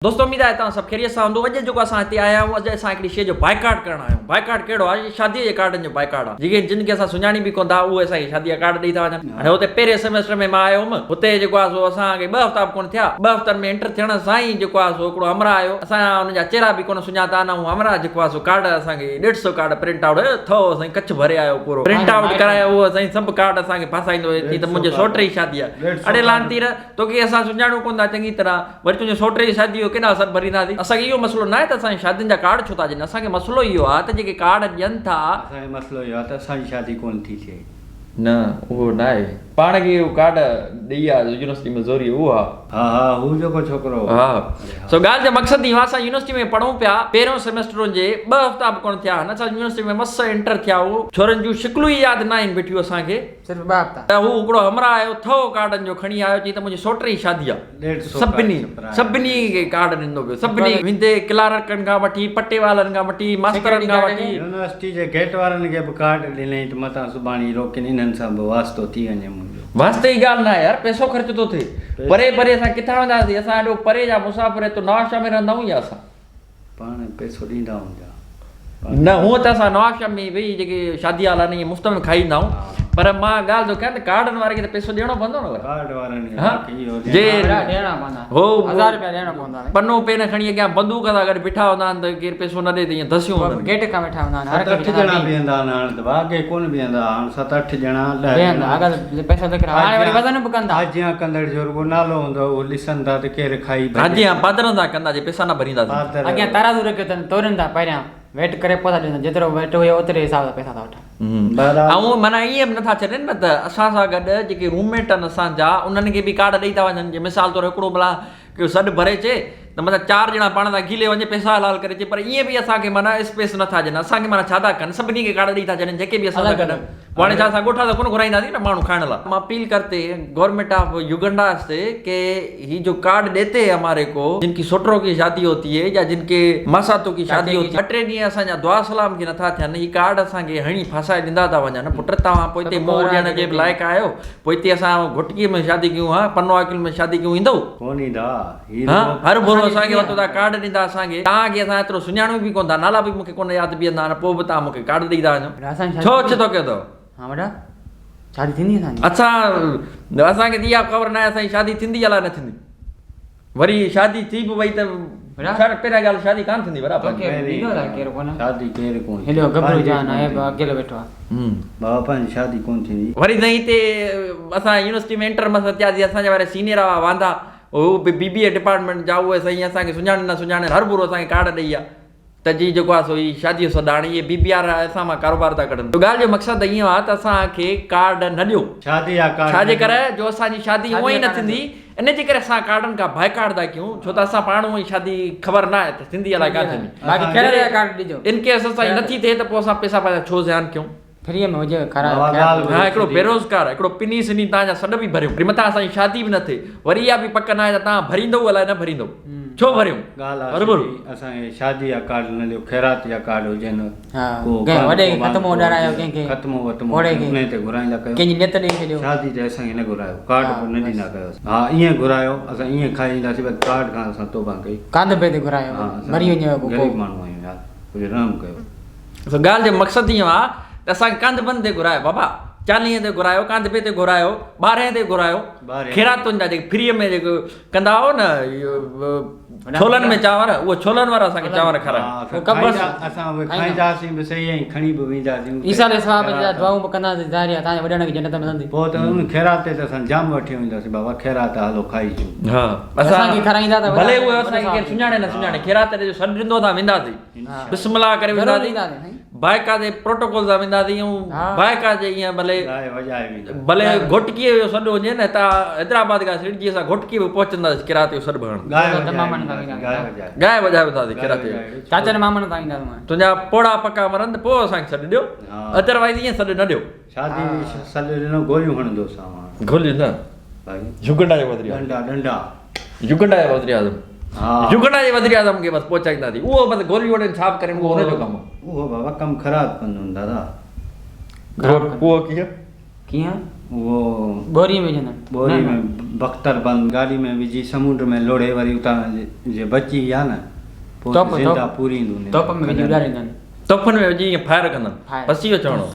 دوستو اميد آهي توهان سڀ خيريت سان هوندو اڄ جيڪو اسان هتي آيا آهيون اڄ اسان هڪڙي شيء جو بائيڪاٽ ڪرڻ آيا آهيون بائيڪاٽ ڪهڙو آهي شادي جي ڪارڊن جو بائيڪاٽ آهي جيڪي جن کي اسان سڃاڻي به ڪونه ٿا اهي اسان کي شادي جا ڪارڊ ڏئي ٿا وڃن هاڻي هتي پهرين سيمسٽر ۾ مان آيو هيم هتي جيڪو آهي سو اسان کي ٻه هفتا به ڪونه ٿيا ٻه هفتن ۾ انٽر ٿيڻ سان ئي جيڪو آهي سو هڪڙو همراهه آيو اسان ان جا چهرا به ڪونه سڃاتا نه هو همراهه جيڪو آهي سو ڪارڊ اسان کي ڏيڍ سو ڪارڊ پرنٽ آئوٽ ٿو سائين ڪڇ ڀري آيو پورو پرنٽ آئوٽ ڪرايو اهو سائين سڀ ڪارڊ اسان کي ڦاسائيندو ويو ته منهنجي سوٽ جي شادي آهي اڙي لعنتي توکي اسان سڃاڻون ڪونه ٿا چڱي طرح، وري تنهنجي سوٽ جي شادي جو ڪيڏا اثر ڀرينداسين. اسان کي اهو مسئلو ناهي ته اسان جي شادين جا ڪارڊ ڇو ٿا ڏين، اسان کي مسئلو اهو آهي ته جيڪي ڪارڊ ڏين ٿا. اسان کي مسئلو اهو آهي ته اسان جي شادي ڪونه ٿي ٿئي. نه اهو ناهي. پاڻ کي اهو ڪارڊ ڏئي آ يونيورسٽي ۾ زوري اهو آ. ها ها هو جيڪو ڇوڪرو هو. ها سو ڳالهه جو مقصد اهو آهي اسان يونيورسٽي ۾ پڙهون پيا پهريون سيمسٽر هجي ٻه هفتا به ڪونه ٿيا آهن اسان يونيورسٽي ۾ مس انٽر ٿيا هو ڇورن جون شڪلون ئي ياد ناهن بيٺيون اسان کي. صرف ٻه هفتا. ته هو هڪڙو همراهه آيو ٿهو ڪارڊن جو کڻي آيو چيائين ته منهنجي سوٽ جي شادي آ سڀني سڀني کي ڪارڊ ڏيندو پيو سڀني ويندي ڪلارڪن کان وٺي پٽيوالن کان وٺي ماسترن کان وٺي. يونيورسٽي جي گيٽ وارن کي به ڪارڊ ڏنائين ته متان سڀاڻي روڪين انهن سان به واسطو ٿي وڃي منهنجو. واسطي جي ڳالهه ناهي يار پئسو خرچ ٿو ٿئي پري پري اسان ڪٿان وينداسين اسان ايڏو پري جا مسافر هتو نوابشاهه ۾ رهندا آهيون يا اسان. پاڻ پئسو ڏيندا هوندا. نه هونء ته اسان نوابشاهه ۾ ويهي جيڪي شادي هال آهن اهي مفت ۾ کائي ايندا آهيون پر مان ڳالهه ٿو ڪيان ته ڪارڊن واري کي ته پئسو ڏيڻو پوندو نه وري. ڪارڊ وارن کي ها باقي اهو جي ڏيڻا ڏيڻا پوندا هو هزار رپيا ڏيڻا پوندا پنو پين کڻي اڳيان بندوق سان گڏ بيٺا هوندا آهن ته ڪير پئسو نه ڏي ته ائين ڌسيون هنن کي. گيٽ کان ويٺا هوندا آهن هر ست اٺ ڪنهن کي ڄڻا بيهندا آهن هاڻ ته ڀاء اڳي ڪونه بيهندا هئا هاڻ ست اٺ ڄڻا ڏهه بيهندا ڄڻا اڳ پئسا ذڪر هاڻي وري وزن به ڪندا. حاجيان ڪندڙ جو رڳو نالو هوندو هو اهو ڏسن ٿا ته ڪير کائي ڀڄي. حاجيان پادرن سان ڪندا جي پئسا نه ڀرينداسين. پادر. اڳيان ترازو رکيو اٿن تورين ٿا پهريان ويٽ ڪري پوء ٿا ڏين جيترو ويٽ هيو اوتري حساب سان پئسا ٿا وٺن. بهرحال. ۽ معنيٰ ائين به نٿا ڇڏين نه ته اسان سان گڏ جيڪي روم ميٽ آهن اسان جا انهن کي به ڪارڊ ڏئي ٿا وڃن جي مثال طور هڪڙو ڀلا ڪيو سڏ ڀري چي ته مطلب چار ڄڻا پاڻ سان گهلي وڃي پئسا حلال ڪري چي پر ائين به اسان کي معنيٰ اسپيس نٿا ڏين اسان کي معنيٰ ڇا ٿا ڪن سڀني کي ڪارڊ ڏئي ٿا ڇڏين جيڪي به اسان سان گڏ پوء هاڻي ڇا اسان ڳوٺان ته ڪونه گهرائينداسين نه ماڻهو کائڻ لاء. مان اپيل ڪرتي هين گورنمينٽ آف يوگنڊا سي ڪي هي جو ڪارڊ ڏيتي هي هماري ڪو جن ڪي سوٽرو ڪي شادي هوتي هي يا جن ڪي ماساتو ڪي شادي هوتي ٻه ٽي ڏينهن اسان جا دعا سلام کي نٿا ٿين هي ڪارڊ اسان کي هڻي ڦاسائي ڏيندا ٿا وڃن پٽ توهان پوئتي منهن ڏيڻ جي به لائق آهيو پوء هتي اسان گهوٽڪي ۾ شادي ڪيون ها پنو عاقل ۾ شادي ڪيون ايندو؟ ڪونه ايندا هي ها رڳو هر ڀورو اسان کي وتو ٿا ڪارڊ ڏيندا اسان کي توهان کي اسان ايترو سڃاڻون به ڪونه ٿا نالا به مون کي ڪونه ياد بيهندا آهن پوء به توهان مون کي ڪارڊ ڏئي ٿا وڃو ڇو ڇو ٿو ڪيو اٿو؟ ها وڏا شادي ٿيندي اسان جي؟ اسان اسان کي ته اها خبر ناهي اسان جي شادي ٿيندي الائي نه ٿيندي وري شادي ٿي به وئي ته خير پهريان ڳالهه شادي ڪانه ٿيندي برابر توکي ڏيندو الائي ڪير ڪونه شادي ڪير ڪونه هيڏو ڳڀرو جان آهي به اڪيلو ويٺو آهي. بابا پنهنجي شادي ڪونه ٿيندي. وري سائين هتي اسان يونيورسٽي ۾ انٽر مس ٿياسين اسان جا واري سينيئر هئا واندا هو به بي بي اي ڊپارٽمينٽ جا اهي سائين اسان کي سڃاڻن نه سڃاڻن هر ڀورو اسان کي ڪارڊ ڏئي ويا ته جي جيڪو آهي سو هي شادي جو سڏ هاڻي اهي بي بي آر اسان مان ڪاروبار ٿا ڪڍن ته ڳالهه جو مقصد اهو آهي ته اسان کي ڪارڊ نه ڏيو شادي جا ڪارڊ ڇا جي ڪري جو اسان جي شادي هونئن ئي نه ٿيندي ان جي ڪري اسان ڪارڊن کان بائيڪاٽ ٿا ڪيون ڇو ته اسان پاڻ هونئن ئي شادي خبر نه آهي ته ٿيندي الائي ڪانه ٿيندي باقي خيرات جا ڪارڊ ڏجو ان ڪيس اسان جي نٿي ٿئي ته پوء اسان پئسا پنهنجا ڇو زيان ڪيون فريء ۾ هجي کارايو بابا خيرات ڳالهه ها هڪڙو بيروزگار هڪڙو پني سني تان جا سڏ به ڀريون وري مٿان اسان جي شادي به نه ٿئي وري اها به پڪ ناهي ته تان ڀريندؤ الائي نه ڀريندؤ ڇو ڀريون ڳالهه آ هرڀرو. سڌي اسان کي شادي جا ڪارڊ نه ڏيو خيرات جا ڪارڊ هجن ها ڪو ڪنهن وڏي کي ڪو ختمو واندو ڏارايو هجي ڪنهن کي ختمو وتمو پوڙهي هجي کي انهي تي گهرائيندا ڪيو ڪنهن جي نيت ڏئي ڇڏيو شادي تي اسان کي نه گهرايو ڪارڊ ها پوء نه بس ڏيندا ڪيو ها ائين گهرايو اسان ائين کائي اينداسين بس ڪارڊ کان اسان توبه ڪئي ڪانڌ پئي تي گهرايو ها اسان مري وڃو پوء غريب ماڻهو آهيون يار ڪجهه رحم ڪيو. سو ڳالهه جو مقصد اهو آ ته اسان کي ڪانڌ بند تي گهرايو بابا چاليهين تي گهرايو ڪانڌ پي تي گهرايو ٻارهين تي گهرايو خيراتن جا جيڪي فريء ۾ جيڪو ڪندا هئو نه ڇولن ۾ چانور اهو ڇولن وارا اسان کي چانور کارايو اسان اهي کائينداسين به صحيح ۽ کڻي به وينداسين ايصال ثواب جي لاء دعائون به ڪنداسين ظاهر آ توهان جي وڏڙن کي جنت ملندي پوء ته ان خيرات تي ته اسان جام وٺي وينداسين بابا خيرات آ هلو کائي اچون ها اسان کي کارائيندا ته ڀلي اهي اسان کي ڪير سڃاڻي نه سڃاڻي خيرات جو سڏ ڏيندو اسان وينداسين بسم الله ڪري وينداسين بائيڪا جي پروٽوڪول سان وينداسين ۽ بائيڪا جي ائين ڀلي ڀلي گهوٽڪيء جو سڏ هجي نه هتان حيدرآباد کان سيڙجي اسان گهوٽڪي به پهچنداسين ڪرات جو سڏ ڀرڻ ڳائي وڄائي وينداسين ڪرات جو چاچن مامن سان وينداسين تنهنجا پوڙها پڪا مرن ته پوء اسان کي سڏ ڏيو ادروائيز ائين سڏ نه ڏيو شادي سڏ ڏنو گوليون هڻندوسانو گوليون نه يوگنڊا جو وزير ڏنڊا ڏنڊا يوگنڊا جي وزيراعظم يوگنڊا جي وزيراعظم کي بس پهچائينداسين اهو بس گوليون وڙين ڇا به ڪرين اهو هن جو ڪم اهو بابا ڪم خراب ڪندو دادا اهو ڪيئن ڪيئن اهو ٻوري ۾ وجهندا آهن. ٻوري ۾ بختر بند گاڏي ۾ وجهي سمنڊ ۾ لوڙهي وري اتان جي بچي ويا نه پوء زنده پوريندو توپ ۾ وجهي اڏاريندا آهن. توپن ۾ وجهي ائين فائر ڪندا آهن. بس اهو چوڻو.